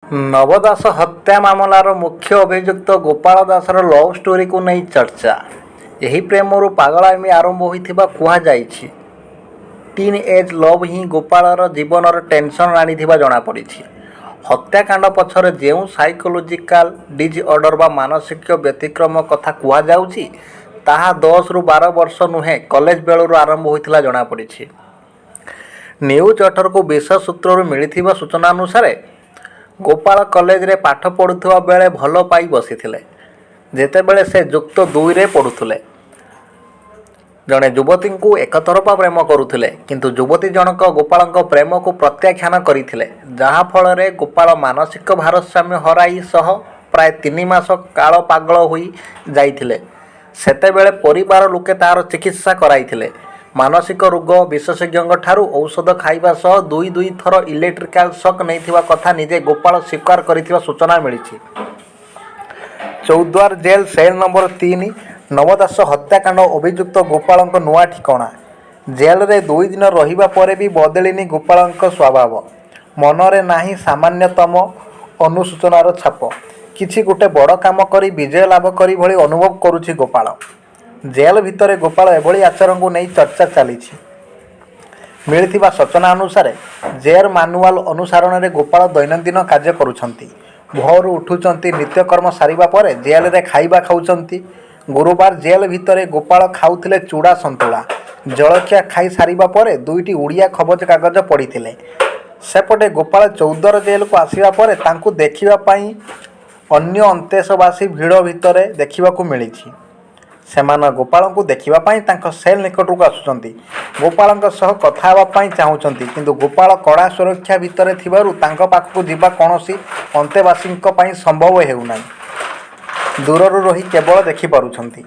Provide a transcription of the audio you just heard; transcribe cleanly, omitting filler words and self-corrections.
ନବ ଦାସ ହତ୍ୟା ମାମଲାର ମୁଖ୍ୟ ଅଭିଯୁକ୍ତ ଗୋପାଳ ଦାସର ଲଭ୍ ଷ୍ଟୋରିକୁ ନେଇ ଚର୍ଚ୍ଚା। ଏହି ପ୍ରେମରୁ ପାଗଳାମି ଆରମ୍ଭ ହୋଇଥିବା କୁହାଯାଇଛି। ଟିନ୍ ଏଜ୍ ଲଭ୍ ହିଁ ଗୋପାଳର ଜୀବନରେ ଟେନସନ୍ ଆଣିଥିବା ଜଣାପଡ଼ିଛି। ହତ୍ୟାକାଣ୍ଡ ପଛରେ ଯେଉଁ ସାଇକୋଲୋଜିକାଲ ଡିଜଅର୍ଡର ବା ମାନସିକ ବ୍ୟତିକ୍ରମ କଥା କୁହାଯାଉଛି, ତାହା 10ରୁ 12 ବର୍ଷ ନୁହେଁ, କଲେଜ ବେଳରୁ ଆରମ୍ଭ ହୋଇଥିଲା ଜଣାପଡ଼ିଛି। ନ୍ୟୁଜ୍ 18କୁ ବିଶ୍ୱସ୍ତ ସୂତ୍ରରୁ ମିଳିଥିବା ସୂଚନାନୁସାରେ, ଗୋପାଳ କଲେଜରେ ପାଠ ପଢ଼ୁଥିବା ବେଳେ ଭଲ ପାଇ ବସିଥିଲେ। ଯେତେବେଳେ ସେ ଯୁକ୍ତ ଦୁଇରେ ପଢ଼ୁଥିଲେ। ଜଣେ ଯୁବତୀଙ୍କୁ ଏକତରଫା ପ୍ରେମ କରୁଥିଲେ। କିନ୍ତୁ ଯୁବତୀ ଜଣକ ଗୋପାଳଙ୍କ ପ୍ରେମକୁ ପ୍ରତ୍ୟାଖ୍ୟାନ କରିଥିଲେ। ଯାହାଫଳରେ ଗୋପାଳ ମାନସିକ ଭାରସାମ୍ୟ ହରାଇ ସହ ପ୍ରାୟ 3 ମାସ କାଳ ପାଗଳ ହୋଇ ଯାଇଥିଲେ। ସେତେବେଳେ ପରିବାର ଲୋକେ ତାର ଚିକିତ୍ସା କରାଇଥିଲେ। ମାନସିକ ରୋଗ ବିଶେଷଜ୍ଞଙ୍କଠାରୁ ଔଷଧ ଖାଇବା ସହ ଦୁଇ ଦୁଇ ଥର ଇଲେକ୍ଟ୍ରିକାଲ ସକ୍ ନେଇଥିବା କଥା ନିଜେ ଗୋପାଳ ସ୍ୱୀକାର କରିଥିବା ସୂଚନା ମିଳିଛି। Choudwar jail cell number 3 Naba Das ହତ୍ୟାକାଣ୍ଡ ଅଭିଯୁକ୍ତ ଗୋପାଳଙ୍କ ନୂଆ ଠିକଣା। ଜେଲରେ 2 ଦିନ ରହିବା ପରେ ବି ବଦଳିନି ଗୋପାଳଙ୍କ ସ୍ୱଭାବ। ମନରେ ନାହିଁ ସାମାନ୍ୟତମ ଅନୁଶୋଚନାର ଛାପ। କିଛି ଗୋଟେ ବଡ଼ କାମ କରି ବିଜୟ ଲାଭ କରି ଭଳି ଅନୁଭବ କରୁଛି ଗୋପାଳ। ଜେଲ ଭିତରେ ଗୋପାଳ ଏଭଳି ଆଚରଣକୁ ନେଇ ଚର୍ଚ୍ଚା ଚାଲିଛି। ମିଳିଥିବା ସୂଚନା ଅନୁସାରେ, ଜେଲ୍ ମାନୁଆଲ ଅନୁସରଣରେ ଗୋପାଳ ଦୈନନ୍ଦିନ କାର୍ଯ୍ୟ କରୁଛନ୍ତି। ଭୋରରୁ ଉଠୁଛନ୍ତି, ନିତ୍ୟକର୍ମ ସାରିବା ପରେ ଜେଲରେ ଖାଇବା ଖାଉଛନ୍ତି। ଗୁରୁବାର ଜେଲ ଭିତରେ ଗୋପାଳ ଖାଉଥିଲେ ଚୁଡ଼ା ସନ୍ତୁଳା। ଜଳଖିଆ ଖାଇ ସାରିବା ପରେ ଦୁଇଟି ଓଡ଼ିଆ ଖବରକାଗଜ ପଢ଼ିଥିଲେ। ସେପଟେ ଗୋପାଳ ଚୌଦ୍ୱାର ଜେଲକୁ ଆସିବା ପରେ ତାଙ୍କୁ ଦେଖିବା ପାଇଁ ଅନ୍ୟ ଅନ୍ତେବାସୀ ଭିଡ଼ ଭିତରେ ଦେଖିବାକୁ ମିଳିଛି। ସେମାନେ ଗୋପାଳଙ୍କୁ ଦେଖିବା ପାଇଁ ତାଙ୍କ ସେଲ୍ ନିକଟକୁ ଆସୁଛନ୍ତି। ଗୋପାଳଙ୍କ ସହ କଥା ହେବା ପାଇଁ ଚାହୁଁଛନ୍ତି। କିନ୍ତୁ ଗୋପାଳ କଡ଼ା ସୁରକ୍ଷା ଭିତରେ ଥିବାରୁ ତାଙ୍କ ପାଖକୁ ଯିବା କୌଣସି ଅନ୍ତେବାସୀଙ୍କ ପାଇଁ ସମ୍ଭବ ହେଉନାହିଁ। ଦୂରରୁ ରହି କେବଳ ଦେଖିପାରୁଛନ୍ତି।